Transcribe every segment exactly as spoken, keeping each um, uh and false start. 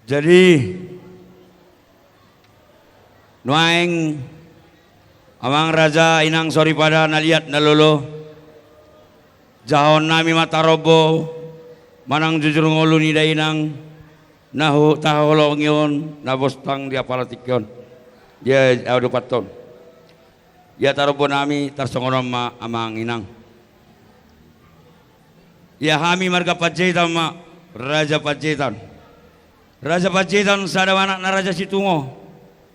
Jadi, nuaeng, amang raja, inang soripada na liat na lolo, jahahon nami ma tarombo manang jujur ngolu ni dainang na hu-, tahaholongi on, na bostang di apala tingki on, di adopan on. Ia tarombo nami tarsongon on ma, amang inang. Ia hami marga Panjaitan ma, Raja Panjaitan. Raja Panjaitan sada ma anakna, Raja Situngo.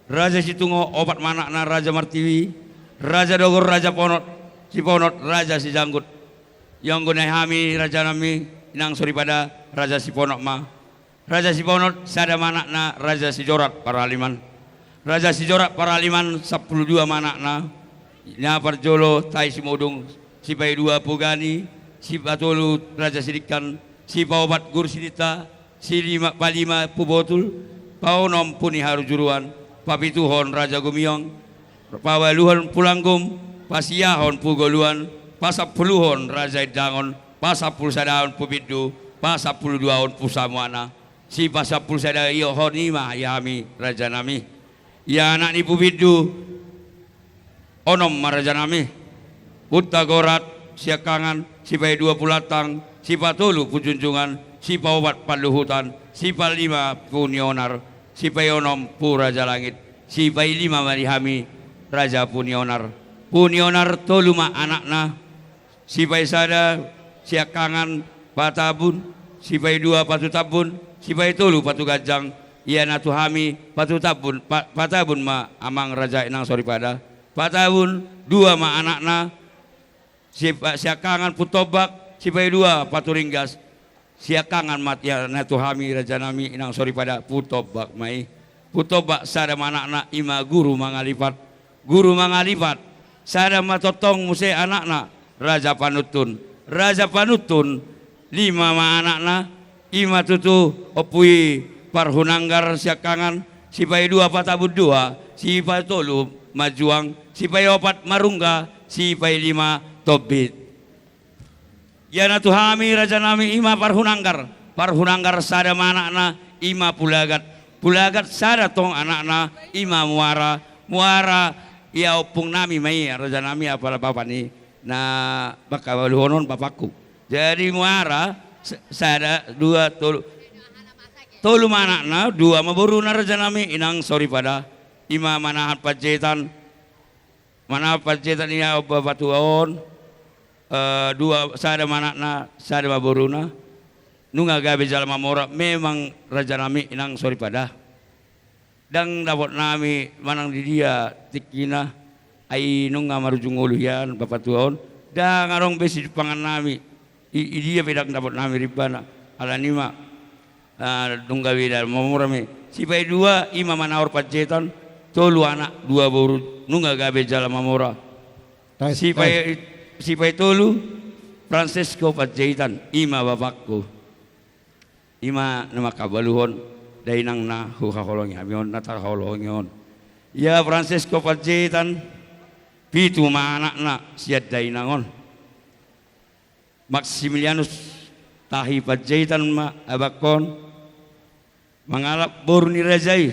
Raja Situngo opat ma anakna, Raja Martiwi, Raja Dogor, Raja Ponot, Siponot, Raja Sijanggut. Ia anggo nai hami raja nami, inang soripada, Raja Siponot ma. Raja Siponot sada ma anakna, Raja Sijorat Paraliman. Raja Sijorat Paraliman sampulu dua ma anakna. Na parjolo Tai Simodung, sipaidua Pugani, sipatolu Raja Sidingkan, sipaopat Guru Sininta, silima, palima Pu Botul, paonom Pu Niharu Juruan, papituhon Raja Gumiong, paualuhon Pu Langgum, pasiahon Pu Goluan, pasampuluhon Raja Indangon, pasampulu sadahon Pu Bindu, pasampulu duahon Pu Samuana, sipasampulu sadahon i ma ia hami raja nami. Ia anak ni Pu Bindu, onom ma raja nami. Pu Tagorat, siangkangan, sipaidua Pu Lantang, sipatolu Pu Junjungan, sipaopat Panluhutan, sipalima Pu Nionar, sipaionom Pu Raja Langit, sipailima ma di hami Raja Pu Nionar. Pu Nionar tolu ma anakna, sipaisada siangkangan Patambun, sipaidua Patutambun, sipaitolu Patuganjang. Ia na tu hami Patutambun, Pa-, Patambun ma, amang raja, inang soripada. Patambun dua ma anakna, sipa-, siangkangan Pu Tombak, sipaidua Paturinggas. Siangkangan ma ia na tu hami raja nami, inang soripada, Pu Tombak ma i. Pu Tombak sada ma anakna, i ma Guru Mangalipat. Guru Mangalipat sada ma tongtong muse anakna, Raja Panuntun. Raja Panuntun lima ma anakna, i ma tutu Ompu i Parhunanggar siangkangan, sipaidua Patambun dua, sipaitolu Manjuang, sipaiopat Marungga, sipailima Tombit. Ia na tu hami raja nami, i ma Parhunanggar. Parhunanggar sada ma anakna, i ma Pulagat. Pulagat sada tong anakna, i ma Muara. Muara, ia ompung nami ma i raja nami, apala bapa ni na mangkabaluhon on bapangku. Jadi Muara, sa-, sada, dua, tolu. Tolu ma anakna, dua ma boruna raja nami, inang soripada. I ma Manahan Panjaitan. Manahan Panjaitan, ia on bapatuaon, eh, dua, sada ma anakna, sada ma boruna. Nunga gabe jala mamora, memang raja nami, inang soripada. Ndang dapot nami manang di dia tingkina, ai nunga marujung ngolu hian bapatuaon. Ndang adong be sipangan nami. I, i dia pe ndang dapot nami rimbana. Alani ma, ah, nunga gabe jala mamora ma i. Sipaidua, i ma Manahan Panjaitan, tolu anak, dua boru, nunga gabe jala mamora. Sipai-, sipaitolu, Francesco Panjaitan, i ma bapangku. I ma na mangkabaluhon dainang na huhaholongi hami on, na tarhaholongi on. Ia Francesco Panjaitan, pitu ma anakna sian dainang on. Maximilianus Tahi Panjaitan ma abangkon, mangalap boru ni raja i.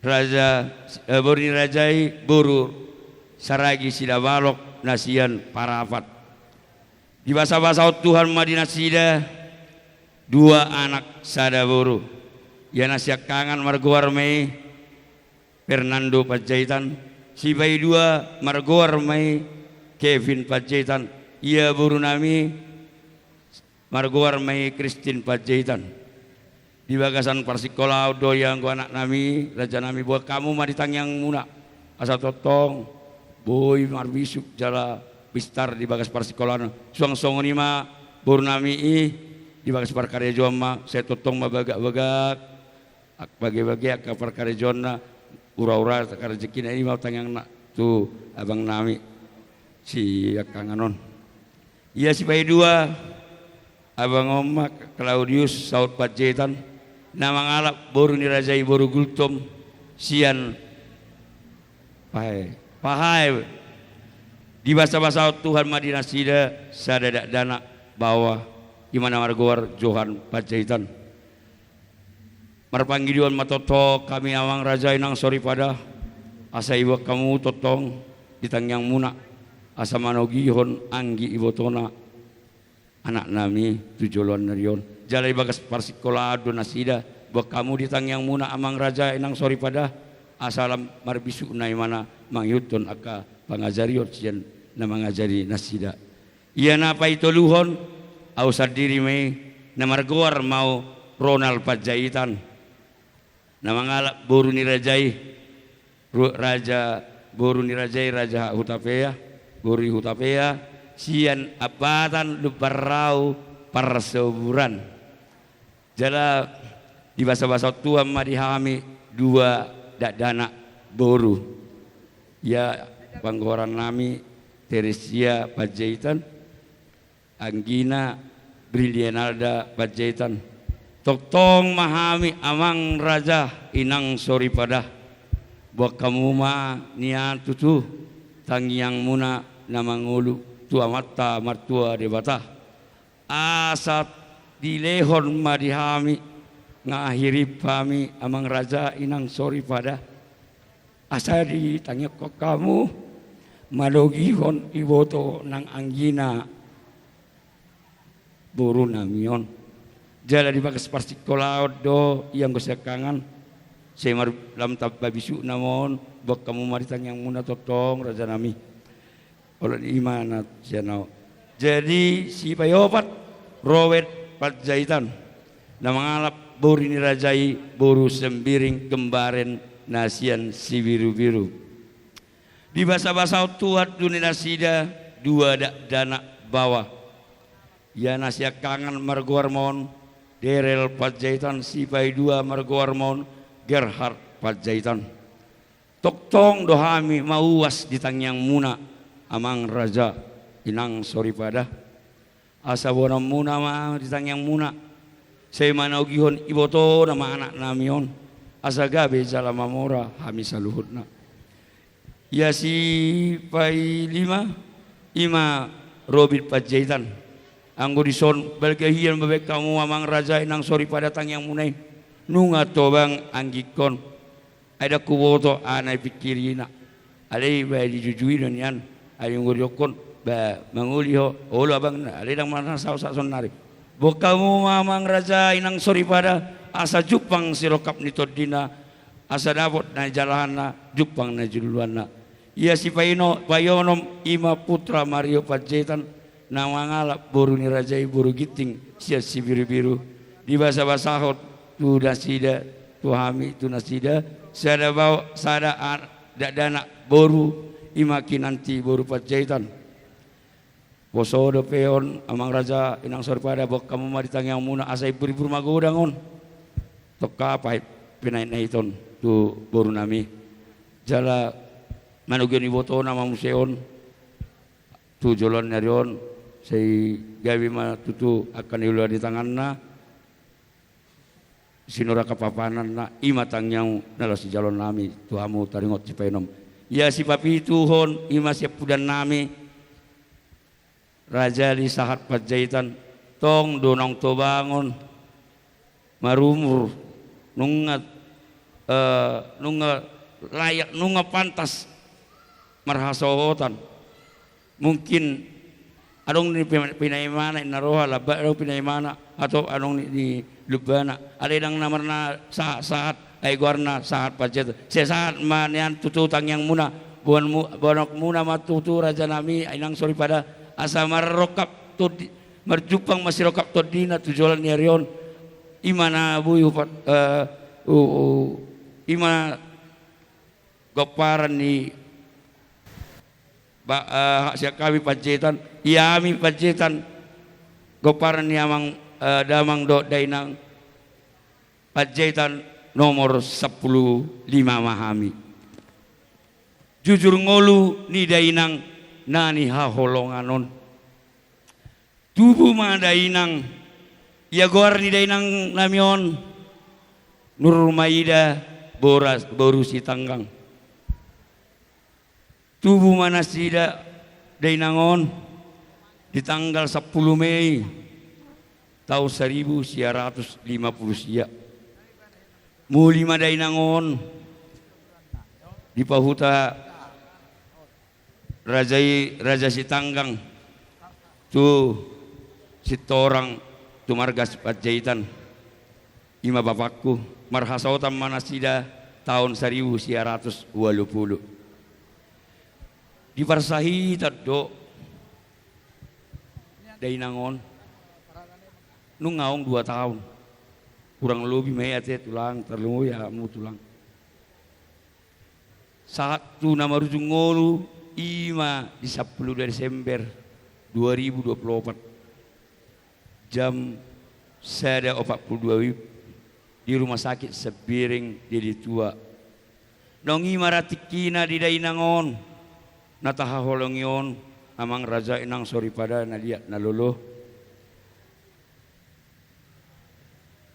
Raja, eh, boru ni raja i, boru Saragi Sidabalok na sian Parapat. Dibasabasahon Tuhan ma di nasida dua anak sada boru. Ia na siangkangan margoar ma i Fernando Panjaitan, sipaidua margoar ma i Kevin Panjaitan, ia boru nami margoar ma i Christine Panjaitan. Di bagasan parsingkolaon do i anggo anak nami, raja nami, boan hamu ma di tangiangmuna. Asa tongtong boi marbisuk jala bistar di bagas parsingkolaon. Suang songon i ma boru nami i, di bagas parkarejoan ma, sai tongtong ma bagak-bagak, bage-bage angka parkarejoanna, ura-ura angka rejekina, i ma tangiangna tu abang nami siangkangan on. Ia sipaidua, abang on ma Claudius Saut Panjaitan, na mangalap boru ni raja i boru Gultom sian Pahe. Pahe. Dibasabasahon Tuhan ma di nasida sada dakdanak baoa, i ma na margoar Johan Panjaitan. Marpanggidoan ma tongtong hami amang raja inang soripada, asa diboan hamu tongtong di tangiangmuna, asa manogihon anggi ibotona anaknami tu joloan ni ari on. Jala di bagas parsingkolaan do nasida, boan hamu di tangiangmuna amang raja inang soripada, asa lam marbisukna imana mangihuthon angka pangajarion sian na mangajari nasida. Ia na paitoluhon, ahu sandiri ma i, na margoar ma ahu Ronald Panjaitan, na mangalap boru ni raja i, ru-, raja, boru ni raja i, raja Hutapea, boru i Hutapea, sian Ambatan Lumbanrahu Parsoburan. Jala dibasabasahon Tuhan ma di hami dua dakdanak boru. Ia panggoarannami Teresia Panjaitan, anggina Brilianalda Panjaitan. Tongtong ma hami amang raja inang soripada, boan hamu ma nian tutu tangiangmuna na mangolu tu Amanta Martua Debata. Asa dilehon ma di hami, nga hirim hami amang raja inang soripada, asa ditangiangkon hamu manogihon iboto nang anggina borunami on. Jala di bagas parsingkolaon do, ia anggo siangkangan, sai mar-, lam tamba bisukna ma on, boan hamu ma di tangiangmuna tongtong rajanami. Olo, ima na sian ahu. Jadi sipaiopat, Robert Panjaitan, na mangalap boru ni raja i, boru Sembiring Kembaren na sian Sibirubiru. Dibasabasahon Tuhan do di nasida dua dakdanak baoa. Ia na siangkangan margoar ma on Derel Panjaitan, sipaidua margoar ma on Gerhard Panjaitan. Tongtong do hami mauas di tangiangmuna, amang raja inang soripada, asa boanonmuna ma di tangiangmuna, sai manogihon ibotona ma anaknami on, asa gabe jala mamora hami saluhutna. Ia sipailima, ima Robert Panjaitan. Anggo dison balga hian ma baen hamu amang raja inang soripada tangiangmuna i, nunga tobang anggingkon. Ai ndang huboto aha na dipingkirina. Alai ba dijujui do nian. Ai anggo didok, ba mangoli ho, olo abang, alai ndang marnasao saonari. Boan hamu ma amang raja inang soripada, asa jumpang sirongkap ni tondina, asa dapot na nijalahanna, jumpang na nijuluanna. Ia sipaino-, paionom, ima putra Mario Panjaitan, na mangalap boru ni raja i, boru Ginting sian Sibirubiru. Dibasabasahon tu nasida, tu hami, tu nasida sada bao-, sada an-, dakdanak boru, ima Kinanti boru Panjaitan. Poso dope on amang raja inang soripada, boan hamu ma di tangiangmuna, asa imbur-imbur magodang on. Tongka pahit pinaitnaiton tu borunami. Jala manogihon ibotona ma muse on tu joloan ni ari on, sai gabe ma tutu angka na niula ni tanganna, sinur angka papananna, ima tangiang na laos sijaloonnami tu hamu taringot sipainom. Ia sipapituhon, ima siampudannami, Raja Li Sahat Panjaitan, tong do naung tobangon, marumur, nunga, eh, nunga layak, nunga pantas marhasohotan. Mungkin adong ni pina-, pinaimana, inna roha, lamba adong pinaimana, atau adong ni, ni lumbana. Alai ndang na marna Sahat-Sahat, ai goarna Sahat Panjaitan. Sai sahat ma nian tutu tangiangmuna, boan mu-, boanonmuna ma tutu rajanami, inang soripada, asa marrongkap tondi, marjumpang ma sirongkap tondina tu joloan ni ari on. Ima na boi hupa-, eh, u-, u-, ima gomparan ni ba-, eh, sian hami Panjaitan, ia hami Panjaitan, gomparan ni amang, eh, damang dohot dainang Panjaitan nomor sampulu lima ma hami. Jujur ngolu ni dainang na nihaholongan on. Tubu ma dainang, ia goar ni dainangnami on Nurmaida boras-, boru Sitanggang. Tubu ma nasida dainang on di tanggal sampulu Mei taon saribu sia ratus lima pulu sia. Muli ma dainang on dipahuta raja i, Raja Sitanggang, tu Sintorang, tu marga Panjaitan. I ma bapakku, marhasohotan ma nasida taon saribu sia ratus ualu pulu. Diparsahitan do dainang on. Nunga adong dua taon. Kurang lobi ma i ate tulang, tarlumobi hamu tulang. Sahat tu na marujung ngolu, i ma di sampulu dua Desember dua ribu dua pulu opat, jam sada opat pulu dua WIB, di Rumah Sakit Sembiring Deli Tua. Nunga i ma ra tingkina di dainang on na tahaholongi on, amang raja, inang soripada na liat na lolo.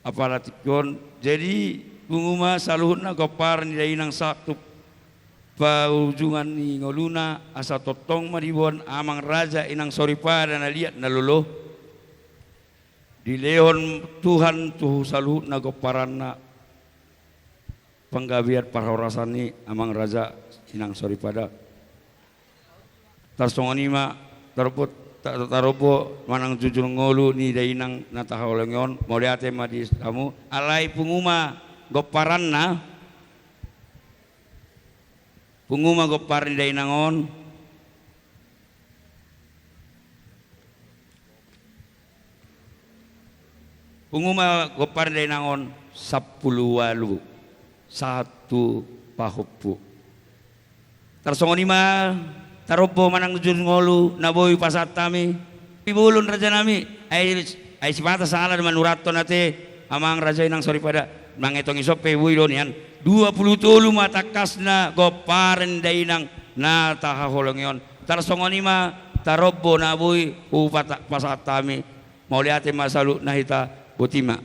Apala tingki on, jadi pungu ma saluhutna gomparan ni dainang sahat tu parujungan ni ngoluna, asa tongtong ma diboan amang raja, inang soripada na liat na lolo. Dilehon Tuhan tu saluhutna gomparanna panggabean parhorasan i, amang raja, inang soripada. Tarsongon i ma tarombo, ta-, tarombo manang jujur ngolu ni dainang na tahaholongi on, mauliate ma di hamu. Alai pungu ma gomparanna, pungu ma gomparan ni dainang on. Pungu ma gomparan ni dainang on sampulu ualu sahat tu pahompu. Tarsongon i ma tarombo manang jujur ngolu na boi pasahat hami. Di bolon rajanami, ai, ai sipata sala manurathon ate, amang raja, inang soripada, mangetong i sope boi do nian. Dua pulu tolu ma tangkasna gomparan dainang na tahaholongi on. Tarsongon i ma tarombo na boi hupata-, pasahat hami. Mauliate ma saluhutna hita, boti ma.